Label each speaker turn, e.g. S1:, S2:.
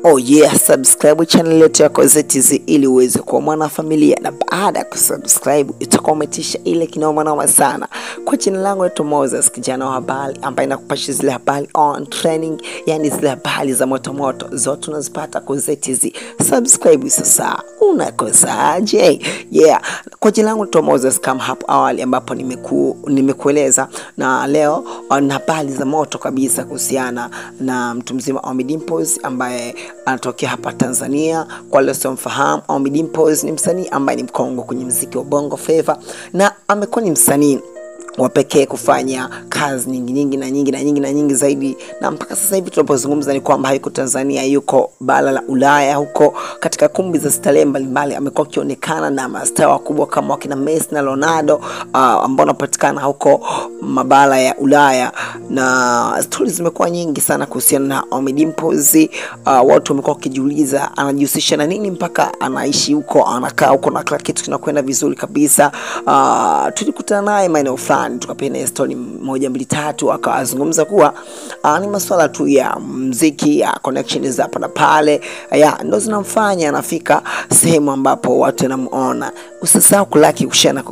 S1: Oh yeah, subscribe channel yetu ya Kozee TZ ili uweze kuwa mwanafamilia, na baada ya kusubscribe itakuwa umetisha ile kinoma noma sana. Kwa jina langu naitwa Moses, kijana wa habari ambaye nakupasha zile habari on training, yani zile habari za moto moto zote unazipata Kozee TZ. Subscribe sasa, unakosaje? Yeah, kwa jina langu naitwa Moses kama hapo awali ambapo nimekueleza, na leo na habari za moto kabisa kuhusiana na mtu mzima Ommy Dimpoz ambaye anatokea hapa Tanzania. Kwa wale wasiomfahamu, Ommy Dimpoz ni msanii ambaye ni mkongwe kwenye muziki wa Bongo Flava na amekuwa ni msanii wa pekee kufanya kazi nyingi nyingi na nyingi na nyingi na nyingi zaidi, na mpaka sasa hivi tunapozungumza ni kwamba hayuko Tanzania, yuko bara la Ulaya huko katika kumbi za starehe mbalimbali. Amekuwa akionekana na mastaa wakubwa kama wakina Messi na Ronaldo ambao wanapatikana huko mabara ya Ulaya, na stories zimekuwa nyingi sana kuhusiana na Ommy Dimpoz. Watu wamekuwa wakijiuliza anajihusisha na nini mpaka anaishi huko, anakaa huko na kila kitu kinakwenda vizuri kabisa. Tulikutana naye maeneo fulani, tukapiga story 1 2 3, akazungumza kuwa ni masuala tu ya muziki, ya connections hapa na pale, ya ndo zinamfanya anafika sehemu ambapo watu wanamuona. Usisahau kulike, kushare na